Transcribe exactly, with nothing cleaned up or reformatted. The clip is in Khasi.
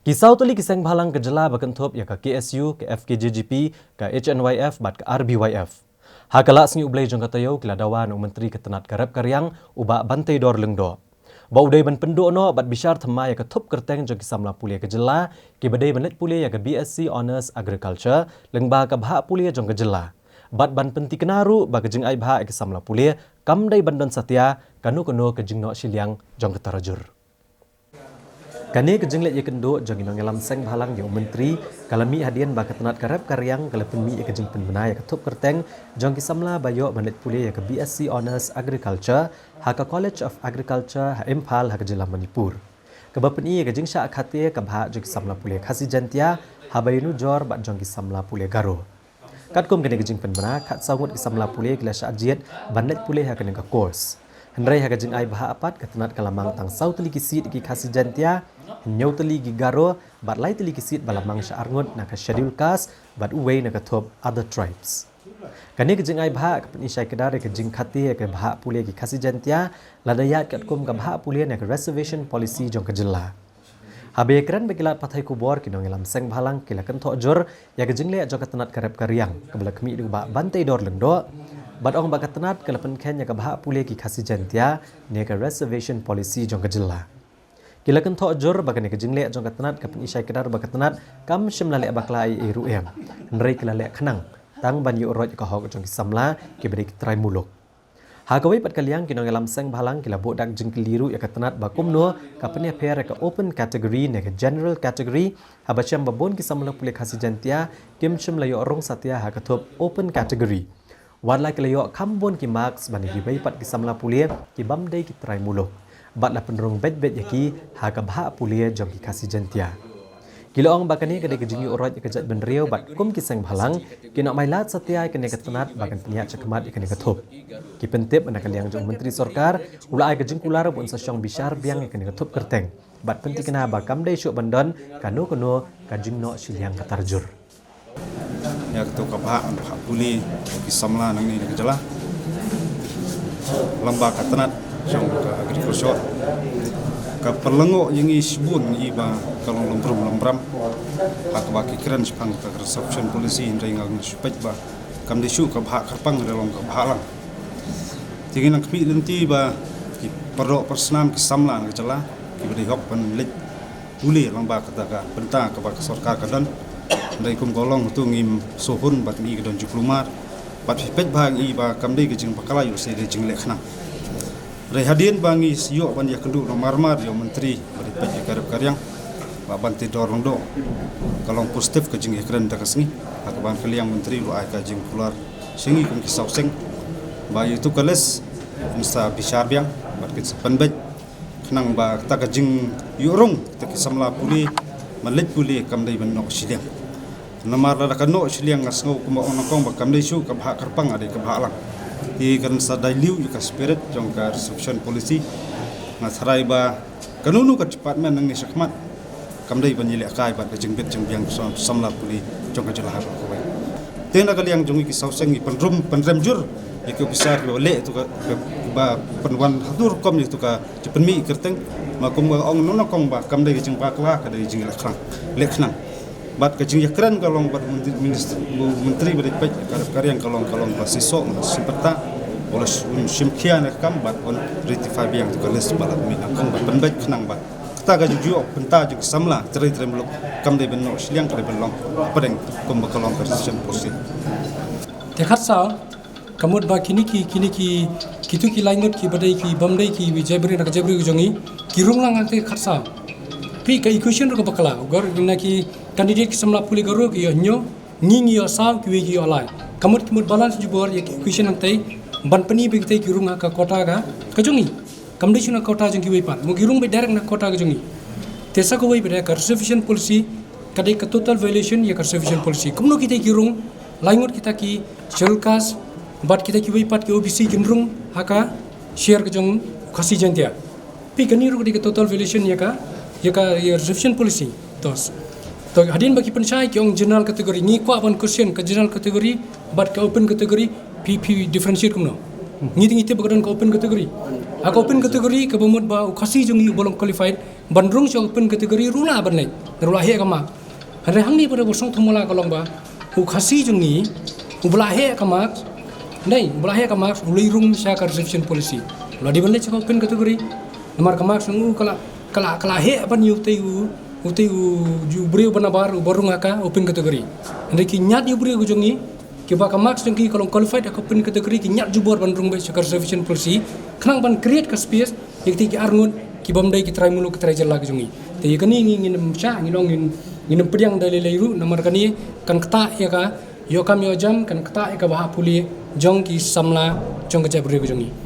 Ki saw tylli ki seng bhalang ka jylla ba kynthup ïa ka K S U, ka F K J G P, ka H N Y F bad ka R B Y F, ha ka lad sngi U Blei jong ka taïew, ki la dawa na u Myntri ka tnat ka rep ka riang, u Bah Banteidor Lyngdoh, ba u dei ban pynduh noh bad bishar thymmai ïa ka thup kyrteng jong ki samla pule ka jylla kiba dei ban leit pule ïa ka B S c Honours Agriculture lyngba ka bhah pule jong ka jylla, bad ban pyntikna ruh ba ka jingai bhah ïa ki samla pule kam dei ban don satia kano kano ka jingnoh shiliang jong ka tarajur. Kane ka jingleit ïakynduh jong ki nongïalam seng bhalang ïa u Myntri ka la mih hadien ba ka tnat ka rep ka riang ka la pynmih ïa ka jingpynbna ïa ka thup kyrteng jong ki samla ba ïoh ban leit pule ïa ka B S c Honours Agriculture ha ka College of Agriculture ha Imphal ha ka jylla Manipur, kaba pyni ïa ka jingshah khate ka bhah jong ki samla pule Khasi Jaintia haba ïanujor bad jong ki samla pule Garo. Katkum kane ka jingpynbna, khatsaw ngut ki samla pule ki la shah jied ban leit pule ha kane ka course. Hynrei ha ka jingai bhah pat, ka tnat ka la mang tang saw tylli ki seat ïa ki Khasi Jaintia, hynñiew tylli ki Garo, bad lai tylli ki seat ba la mang sha arngut na ka Schedule Caste bad uwei na ka thup Other Tribes. Kane ka jingai bhah ka pyni shai kdar ïa ka jingkhate ïa ka bhah pule ki Khasi Jaintia, lada ïaid katkum ka bhah pule na ka Reservation Policy jong ka jylla. Haba ïakren bad ki lad pathai khubor, ki nongïalam seng bhalang ki la kynthoh jur ïa ka jingleh jong ka tnat ka rep ka riang kaba la khmih da u Bah Banteidor Lyngdoh, bad ong ba ka tnat ka la pynkheiñ ïa ka bhah pule ki Khasi Jaintia na ka Reservation Policy jong ka jylla. Ki la kynthoh jur ba kane ka jingleh jong ka tnat ka pyni shai kdar ba ka tnat kam shym la leh bakla ei ei ruh em, hynrei ka la leh khnang tang ban ïuh roit ïa ka hok jong ki samla kiba dei ki trai muluk. Ha kawei pat ka liang, ki nongïalam seng bhalang ki la buh dak jingkylli ruh ïa ka tnat ba kumno ka pynïapher ïa ka Open Category na ka General Category, haba shem ba bun ki samla pule Khasi Jaintia kim shym la ïoh rung satia ha ka thup Open Category, wat la ki la ïoh kham bun ki marks ban ïa kiwei pat ki samla pule ki bym dei ki trai muluk, bad la pynrung beit beit ïa ki ha ka bhah pule jong ki Khasi Jaintia. Ki la ong ba kane ka dei ka jingïuh roit ïa ka jaitbynriew, bad kum ki seng bhalang, kin ym ailad satia ïa kane ka tnat ba kan pynïaid shakhmat ïa kane ka thup. Ki pyntip na ka liang jong u Myntri Sorkar u la ai ka jingkular ba un sa shong bishar biang ïa kane ka thup kyrteng, bad pyntikna ba kam dei shuh ban don kano kano ka jingnoh shiliang ka tarajur. Ïa kato ka bhah, bhah pule ki samla nangne na ka jylla, lyngba ka tnat jong ka agriculture, ka pynlyngngoh ïa ngi shibun, ngi ba ka long lynbrum lynbram ha kaba ki kren shaphang ka Reservation Policy, hynrei nga shu peit ba kam dei shuh ka bhah kyrpang, hynrei long ka bhah lang. Te ngi nang khmih lynti ba ki pardoh parsnam ki samla na ka jylla kiba dei hok ban leit pule lyngba kata ka bynta kaba ka sorkar ka don. Hynrei kum ka long, hato ngim sngewhun bad ngi ka don jingkulmar, bad phi peit ba ngi ba kam dei ka jingbakla, ïoh shisha dei jingleh khnang. Hynrei hadien ba ngi ïoh ban ïakynduh namar mar ïa u Myntri ba dei peit ïa ka rep ka riang, Bah Banteidor Lyngdoh, ka long positive ka jingïakren da ka sngi. Ha kaba ka liang Myntri u la ai ka jingkular sha ngi kum ki saw seng ba ïa uto ka list yn sa bishar biang bad kin sa pynbeit, khnang ba kata ka jingïuh rung kata ki samla pule ban leit pule kam dei ban noh shiliang. Namar lada ka noh shiliang, nga sngew kumba ong nyngkong ba kam dei shuh ka bhah kyrpang, ka dei ka bhah lang. Te kan sa dilute ïa ka spirit jong ka Reservation Policy. Nga tharai ba kano kano ka department nangne shakhmat kam dei ban ïalehkai bad ka jingbit jingbiang sam-, samla pule jong ka jylla ha kawei. Te na ka liang jong ngi ki saw seng ngi pynrem, pynrem jur ïa ki officer kiba leh ïa kato ka, ba pynwan haduh rukom ïa kato ka jingpynmih kyrteng. Ma kum ba ong nyngkong ba kam dei ka jingbakla, ka dei ka jingleh khnang, leh khnang. Bad ka jingïakren ka long bad u Myntri, Minister, u Myntri ba dei peit ïa ka rep ka riang ka long, ka long ba shisha, nga sngewthuh ba un shim khia ïa ka kam bad un rectify biang ïa ka list ba la mih nyngkong bad pynbeit khnang ba kata ka jingïoh bynta jong ki samla trai trai muluk kam dei ban noh shiliang, ka dei ban long hapdeng kum ba ka long ka Reservation Policy. Te khatsaw, ka mut ba kine ki, kine ki, kito ki lai ngut kiba dei ki bym dei ki jaitbynriew na ka jaitbynriew ka jong ngi, ki rung lang hangta khatsaw. Phi, ka equation ruh ka bakla. U Garo, na ki candidate ki samla pule Garo ki ïoh hynñiew, ngi ngi ïoh saw, kiwei ki ïoh lai. Ka mut ki mut balance jubor ïa ki equation hangta ban pyni ba kitei ki rung ha ka quota ka, ka jong ngi. Kam dei shuh na quota jong kiwei pat. Mo ki rung beit direct na quota ka jong ngi. Te sa kawei pat ka Reservation Policy, ka dei ka total violation ïa ka Reservation Policy. Kumno kitei ki rung, lai ngut kita ki Scheduled Caste bad kita kiwei pat ki O B C kin rung ha ka share ka jong Khasi Jaintia. Phi, kane ruh ka dei ka total violation ïa ka, ïa ka, ïa Reservation Policy. To, to hadien ba ki pynshai ki ong general category, ngi kwah ban question ka general category bad ka open category, phi, phi differentiate kumno? Ngi te ngi tip ba ka don ka open category. Ha ka open category kaba mut ba u Khasi jong ngi uba long qualified ban rung sha open category ruh u lah ban leit. Ruh la heh ka mark. Hynrei hangne ba dei ba sngewthuh mala ka long ba u Khasi jong ngi, u ba la heh ka mark, nei, u ba la heh ka mark u leit rung sha ka reservation policy. La dei ban leit sha ka open category. Namar ka mark jong u ka la, ka la, ka la heh ban ïa utei u, utei u, u briew ba nabar u ba rung ha ka open category. Hynrei ki ñiad ïa u briew ka jong ngi, kiba ka mark jong ki ka long qualified ha ka open category, ki ñiad jubor ban rung beit sha ka reservation policy khnang ban create ka space ïa kitei ki arngut ki bym dei ki trai muluk ki trai jylla ka jong ngi. Te ïa kane ngi, ngin ym shah, ngin ong ngin, ngin ym pdiang da lei lei ruh, namar kane kan ktah ïa ka ïoh kam ïoh jam, kan ktah ïa ka bhah pule jong ki samla jong ka jaitbynriew ka jong ngi.